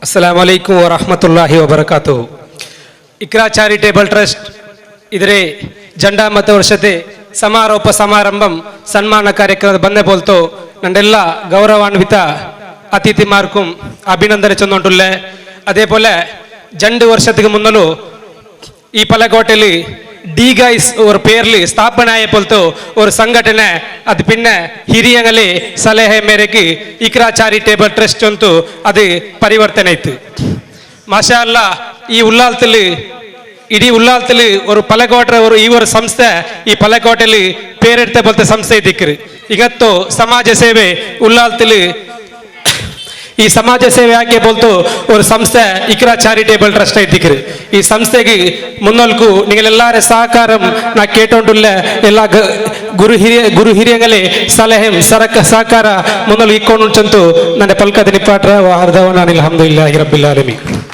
ಅಸ್ಸಲಾಂ ಅಲೈಕುಂ ವರಹಮತುಲ್ಲಾಹಿ ವಬರಕಾತು. Iqra charitable trust ಇದರೇ ಜಂಡಾಮತ ವರ್ಷತೆ ಸಮಾರೋಪ ಸಮಾರಂಭಂ ಸನ್ಮಾನ ಕಾರ್ಯಕ್ರಮದ ಬಂದೆ ಬೋಲ್ತು ನಂಡೆಲ್ಲ ಗೌರವಾನ್ವಿತ ಅತಿಥಿ ಮಾರ್ಕುಂ ಅಭಿನಂದನೆ ಚಂದೊಂಟುಲ್ಲೆ. ಅದೇ ಜಂಡು ವರ್ಷದ ಮುನ್ನಲು ಈ ಪಲಕೋಟೆಲಿ ಡಿ ಗೈಸ್ ஒரு பேர்ಲಿ ಸ್ಥಾಪನೆ ಆಯ ಪೊಲ್ತು ஒரு ಸಂಘಟನೆ, ಅದು ಪಿನ್ನ ಹಿರಿಯಂಗಲಿ ಸಲಹೆ ಮೇರೆಗೆ ಇಕ್ರಾ ಚಾರಿಟೇಬಲ್ ಟ್ರಸ್ಟ್ ಅಂತೂ ಅದು ಪರಿವರ್ತನೆ ಆಯ್ತು. ಮಾಷಾ ಅಲ್ಲಾ, ಈ ಉಲ್ಲಾಲ್ತಲ್ಲಿ, ಇಡೀ ಉಲ್ಲಾಲ್ತಲ್ಲಿ ஒரு ಪಲಕೋಟೆ ஒரு ಈ ஒரு ಸಂಸ್ಥೆ ಈ ಪಲಕೋಟೆಲಿ പേരെടുത്ത പോലത്തെ ಸಂಸ್ಥೆ ಇದ್ದಿಕ್ಕಿರಿ. ಈಗತ್ತು ಸಮಾಜ ಸೇವೆ ಉಲ್ಲಾಲ್ತಲ್ಲಿ ಈ ಸಮಾಜ ಸೇವೆ ಯಾಕೆ ಬೋಲ್ತು ஒரு ಸಂಸ್ಥೆ ಇಕ್ರಾ ಚಾರಿಟೇಬಲ್ ಟ್ರಸ್ಟ್ ಇದ್ದಿಕ್ಕಿರಿ. ಈ ಸಂಸ್ಥೆಗೆ ಮುನ್ನೋಲ್ಕು ನಿಗಳೆಲ್ಲಾರ ಸಹಕಾರ ನಾ ಕೇಟೋಂಡುಲ್ಲ. ಎಲ್ಲ ಗುರು ಹಿರಿಯಂಗಲೇ ಸಲಹೆ ಸರಕ ಸಹಕಾರ ಮುನ್ನೋಲು ಇಕ್ಕೊಂಡು ಚಂತು ನನ್ನ ಪಲ್ಕದ ನಿಪ್ಪಾಟ್ರ. ವಾರ್ದವ ನಾನು. ಅಲ್ಹಮ್ದುಲಿಲ್ಲಾಹಿ ರಬ್ಬಿಲ್ ಆಲಮೀನ್.